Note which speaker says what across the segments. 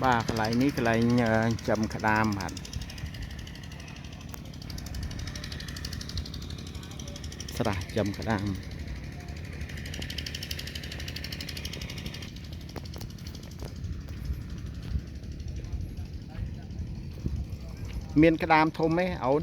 Speaker 1: បាទកន្លែងនេះកន្លែងចំក្តាមបាទស្រះចំក្តាមមានក្តាមធំទេអូន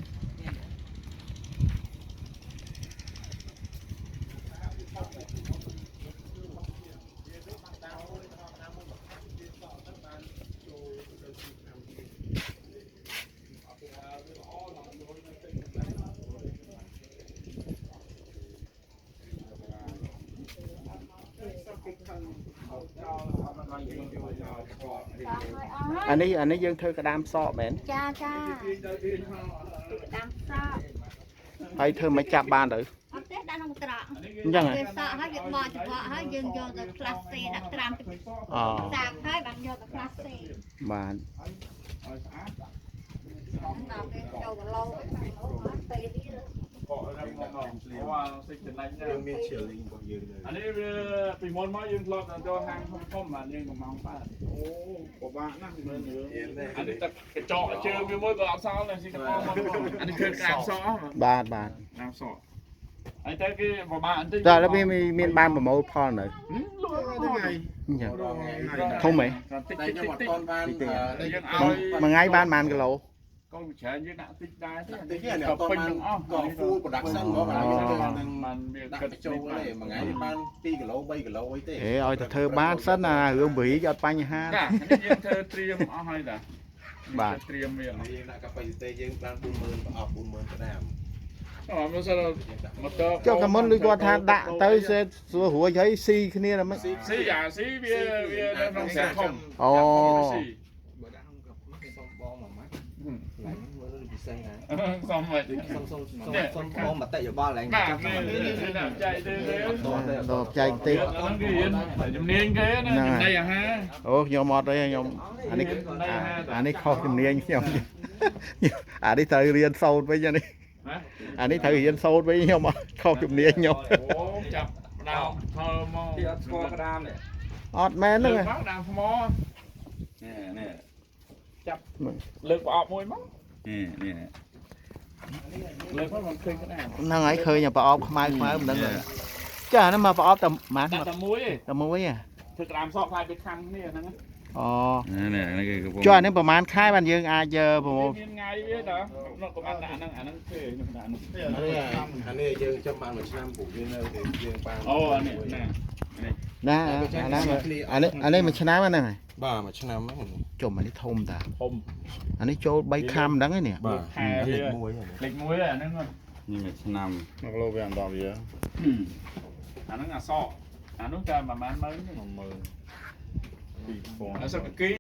Speaker 1: អានេះយើងធ្វើក្តាមសក់មែន
Speaker 2: ចាចាដាំសក់
Speaker 1: ហើយធ្វើមិនចាប់បានទៅ
Speaker 2: អត់ទេដាក់ក្នុងត្រក
Speaker 1: អញ្ចឹងហ៎
Speaker 2: គេសក់ហើយវាបកច្បកហើយយើងយកទៅផ្លាស្ទីដាក់ត្រាំទឹក
Speaker 1: អូ
Speaker 2: សាបហើយបានយកទៅផ្លាស្ទី
Speaker 1: បាទ
Speaker 2: ដល់គេចូលគីឡូគីឡូអត់ទេទៀត
Speaker 3: កក់រឹងមកអូសិចចំណេញណា
Speaker 4: យើងមាន chilling របស់យើងនៅ
Speaker 3: អានេះវាពីមុនមកយើងធ្លាប់ទៅចូលហាងធំធំបាទយើងកំងបាទ
Speaker 5: អូពិបាកណាស់មើលរឿង
Speaker 3: អានេះទឹកកញ្ចក់ជើងវាមួយក៏អត់សល់ដែរស៊ីកប៉មកអានេះគឺក្រាមសក់
Speaker 1: បាទបាទ
Speaker 3: ក្រាមសក់ហើយតែគេពិបាកបន្តិច
Speaker 1: តែឥឡូវមានបានប្រមូលផលនៅ
Speaker 3: លក់
Speaker 5: ថ្ងៃ
Speaker 1: អញ្ចឹង
Speaker 4: រាល់ថ្ងៃ
Speaker 1: ធំហ៎
Speaker 3: តិច
Speaker 4: តែខ្ញុំ
Speaker 3: តិចតិច
Speaker 4: អត់តន់បាន
Speaker 3: យើងឲ្យ
Speaker 1: មួយថ្ងៃបានប៉ុន្មានគីឡូ
Speaker 3: កូនច្រើនយើងដាក់តិចដែរ
Speaker 4: តិចនេះអត់តន់បានក៏ full production ហ្មងបាទយើងនឹង
Speaker 3: มันវា
Speaker 4: ដាក់
Speaker 3: គិត
Speaker 4: ចូលទេមួយថ្ងៃបាន2គីឡូ3គីឡូអីទេ
Speaker 1: ហេឲ្យតែធ្វើបានសិនអារឿងបរិយអត់បញ្ហា
Speaker 3: បាទនេះយើងធ្វើត្រៀមអស់ហើយតាត្រៀមវា
Speaker 4: យើងដាក់ capacity យើងបាន40000ប្រអប់40000ក្តាម
Speaker 3: អូមើលសិន
Speaker 4: យើងដាក់
Speaker 3: ម៉ូទ័រ
Speaker 1: ចុះកាមុនឮគាត់ថាដាក់ទៅសេស្រួលរួចហើយស៊ីគ្នាដល់មិន
Speaker 3: ស៊ីអាស៊ីវាវានៅក្នុងស្រះធំ
Speaker 1: អូ
Speaker 3: ស៊ី
Speaker 6: បើដាក់ក្នុងកាគេសុំបងមួយម៉ាត់ឡើងមើលពិសេសណា
Speaker 3: សុំមក
Speaker 6: សុំសុំសុំសុំបងមតិយោបល់ឡើង
Speaker 3: បាទ
Speaker 6: ចាំ
Speaker 3: នេះនេះណាចែកទេទេ
Speaker 1: ដល់ចែកទេស
Speaker 3: ហ្នឹងគេរៀនជំនាញគេណាចំណីអាហារ
Speaker 1: អូខ្ញុំអត់ទេខ្ញុំអានេះអានេះខុសជំនាញខ្ញុំអានេះត្រូវរៀនសូត្រវិញអានេះ
Speaker 3: ណា
Speaker 1: អានេះត្រូវរៀនសូត្រវិញខ្ញុំអត់ខុសជំនាញខ្ញុំ
Speaker 3: អូចាប់ដើមធ្វើមក
Speaker 6: គេអត់ស្គាល់ក្តាមទេ
Speaker 1: អត់មែន
Speaker 3: លើ
Speaker 1: ហ្នឹង
Speaker 3: កមកដើមថ្មនេះនេះចាប់លើកប្រអប់មួយមកនេះនេះលើកមកមិនឃើញក្តាម
Speaker 1: ហ្នឹងហើយឃើញប្រអប់ខ្មៅខ្មៅមិនដឹងចាហ្នឹងមកប្រអប់តែម៉ាន
Speaker 3: ដាក់តែមួយទេ
Speaker 1: តែមួយហ៎
Speaker 3: ធ្វើក្តាមសក់ខ្លាយទៅខំគ្នាហ្នឹង
Speaker 1: អូ
Speaker 3: នេះនេះគេកំពុង
Speaker 1: ចុះអានេះប្រហែលខែបានយើងអាចប្រមូល
Speaker 3: មានថ្ងៃវាតើនោះក៏បានដាក់ហ្នឹងអាហ្នឹងទេខ្ញុំដាក់ហ្នឹង
Speaker 4: អានេះយើងចាំបានមួយឆ្នាំព្រោះវានៅយើងបាន
Speaker 3: អូអានេះណា
Speaker 1: ណាអាហ្នឹងអានេះអានេះមួយឆ្នាំហ្នឹងហើយ
Speaker 4: បាទមួយឆ្នាំហ្នឹង
Speaker 1: ជុំអានេះធំតា
Speaker 3: ធំ
Speaker 1: អានេះចូល3ខាំហ្នឹងឯនេះ
Speaker 4: បាទ
Speaker 3: ខែវា
Speaker 4: លេខ1ហ្នឹង
Speaker 3: លេខ1អាហ្នឹង
Speaker 7: នេះមួយឆ្នាំ
Speaker 5: 1គីឡូវា10វា
Speaker 3: អាហ្នឹងអាសក់អានោះតែប្រហែលម៉ឺន
Speaker 5: 12000
Speaker 3: អាសក់គី